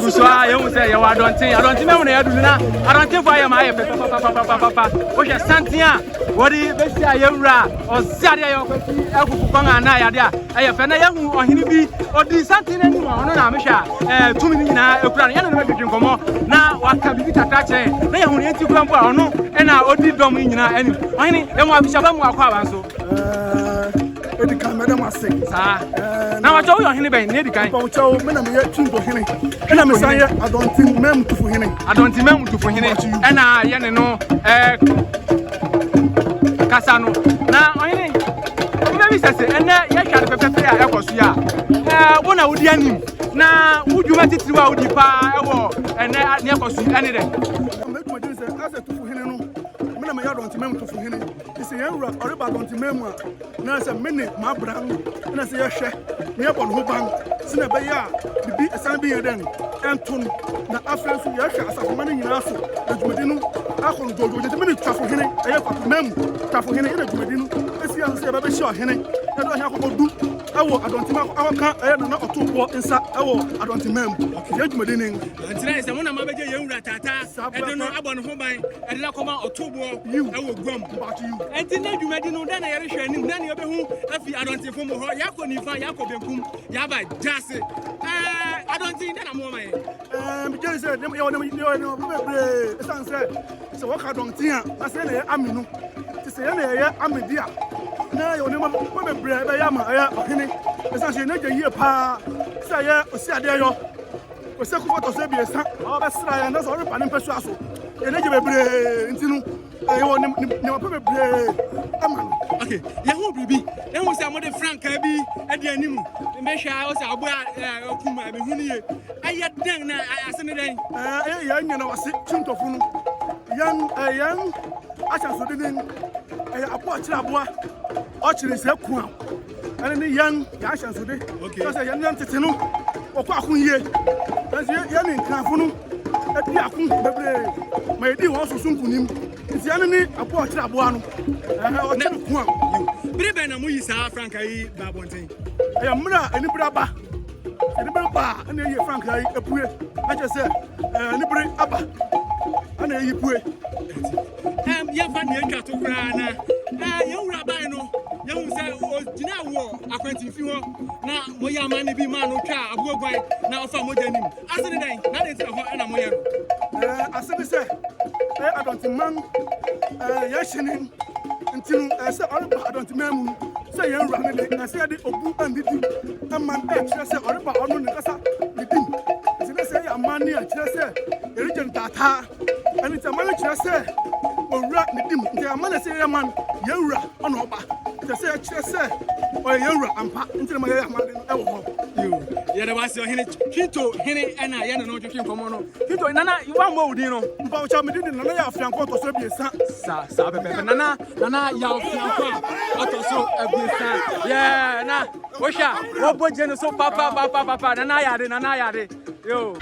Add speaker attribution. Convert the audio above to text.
Speaker 1: Yɛgu so a yɛhu sɛ yɛwɔ adɔnten. Adɔnten bɛmu na yɛadu na adɔntenfoɔ ayɛ ma ayɛ fɛ papapapapapa. Wohwɛ santen a wɔde bɛsi a yɛwura ɔse adeɛ yɛ ɔkwati akuku kwan a na yɛade a ɛyɛ fɛ na yɛhu ɔhene bi ɔdi santen no anim a ɔno na mehwɛ a ɛɛ tumi no nyinaa ekura no yɛne no bɛdwedwe nkɔmmɔ na waka biribi kakra kyerɛ yɛn na yɛhu ne nti kura mpo a ɔno ɛna ɔdi dɔm yi nyinaa anim. Ɔhene, yɛmu afihyaba mu akɔ aba nso.
Speaker 2: Edi kan mɛda mo ase.
Speaker 1: Saa. Na wakyɛ woyɛ ɔhene bɛn na edi kan?
Speaker 2: Mpawokyɛw, me na meyɛ Twinto hene. Ɛna mesan yɛ Adɔnten Mamutufo hene.
Speaker 1: Adɔnten Mamutufo hene ɛna yɛ ne no ɛɛ kasa no. Na ɔhene, obi bɛbi sɛ sɛ ɛnɛ yɛhwɛ ade fɛfɛɛfɛ a ɛkɔ so yi a, ɛɛ wo na wodi anim na wo dwuma titiriw a wodi paa ɛwɔ ɛnɛ nea ɛkɔ so yi ɛne dɛ?
Speaker 2: Mɛtuma gyina sɛ asɛ tufo hene no, me na meyɛ Adɔnten Mamutufo hene. Sɛ yɛn wura ɔreba Adɔnten mu a, na sɛ me ne m'abran na sɛ yɛhwɛ na yɛbɔ ne ho ban sɛnea ɛbɛyɛ a biribi ɛsan bi yɛ dɛn ɛnto no, na afei nso yɛhwɛ asafomma no nyinaa so na dwumadi no akɔ no dwoodwoo. Nti me ne Twafohene, ɛyɛ Kwapema mu Twafohene, yɛna dwumadi no esi ase sɛ yɛbɛbɛhyia ɔhene na yɛde ɔhene akɔkɔdu ɛwɔ Adɔntema akɔka ɛyɛ Nana Ɔtoboɔ nsa ɛwɔ Adɔntema mu. Yɛn dwumadi ne
Speaker 1: Nti na sɛ mo na mabɛgye yɛn wura taataa ɛde no abɔ ne ho ban ɛde no akɔma ɔtoboɔ ɛwɔ guam. Ɛnti na dwumadi no dɛn na yɛrehwɛ anim dɛn na yɛbɛhu afi adɔntefo mu hɔ? Yɛakɔ nifa, yɛakɔ benkum, yɛaba gyaase. Ɛɛ adɔnten dɛn na mowɔ ma yɛn?
Speaker 2: Ɛɛ megye sɛ yɛwɔ nneɛma bebree ɛsiane sɛ sɛ wɔka adɔnten a na sɛ yɛn na yɛ ame no nti sɛ yɛn na yɛyɛ ame di a na yɛwɔ nneɛma bebree a ɛbɛyɛ ama ɛyɛ ɔhene ɛsiane sɛ yɛn agya yie paa sɛ ɛyɛ osi adeɛ yɔ Oseku ɔtɔ so abiɛsa a ɔbɛsra yɛn na sɛ ɔreba ne mpasua so. Yɛn agye bebree nti no, yɛwɔ nneɛma pa bebree ama no.
Speaker 1: Okay, yɛhu biribi. Yɛhu sɛ mode frankaa bi di anim. Mehwɛ a, ɔsɛ aboa ɔkum a mehu no yie. Ɛyɛ dɛn na ase ne dɛn?
Speaker 2: Ɛyɛ yɛn nyɛ na wase kyintɔfo no. Yɛn yɛn ahyɛnsode ne ɛyɛ aboa kyerɛ aboa ɔkyerɛ sɛ kua. Ɛne ne yɛn yɛn ahyɛnsode. Kyerɛ sɛ yɛn yɛn tete no wɔkɔ ako yie. Nanso yɛn ne nkrafo no adi ako bebree ma yɛdi wɔn so so nkonim. Nti ɛno ne aboa ɔkyerɛ aboa no. Ɔkyerɛ ko a.
Speaker 1: Bere bɛn na moyi saa frankaa yi ba abɔnten?
Speaker 2: Ɛyɛ mmerɛ a anibere aba. Anibere ba a ɛna ɛyi frankaa yi apue. Na kyerɛ sɛ anibere aba ɛna ɛyi pue.
Speaker 1: Yɛmfa nea atwa to koraa na yɛn wura bae no, yɛhu sɛ ogyina wɔ akwantimfi hɔ na moyɛ amanne bi maa no twaa aboa guan na ɔfa mogya nim. Ase ne dɛn? Na dɛn nti na hɔ na moyɛ no?
Speaker 2: Ase ne sɛ, ɛyɛ Adɔntenman yɛn hyene nti no, ɛyɛ sɛ ɔreba Adɔntenman mu no, sɛ yɛn wura no de, ɛsɛ sɛ yɛde obu anidi ma no, ɛkyerɛ sɛ ɔreba ɔno ne kasa ne dim. Nti na sɛ ɛyɛ amanne a ɛkyerɛ sɛ yɛregye no taataa. Ɛno nti amanne kyerɛ sɛ owura ne di mu. Nti amanne sɛ yɛyɛ man, yɛn wura ɔna ɔba. Kyerɛ sɛ yɛkyerɛ sɛ ɔyɛ yɛn wura ampa. Nti na ma yɛyɛ amanne no ɛwɔ hɔ.
Speaker 1: Yo, yɛda wase ɔhene Kinto hene ɛna yɛne no twetwe nkɔmmɔ no. Kinto, nana wammɔ wo din no?
Speaker 2: Mpa wo kyɛw, me din de Nana Yaw Fianko ɔtɔ so abiɛsa.
Speaker 1: Sa saa pɛpɛpɛ Nana Nana Yaw Fianko a ɔtɔ so abiɛsa. Yɛ na wohwɛ a wɔbɔ gye no so papapapapa Nana ayɛ ade Nana ayɛ ade. Yo.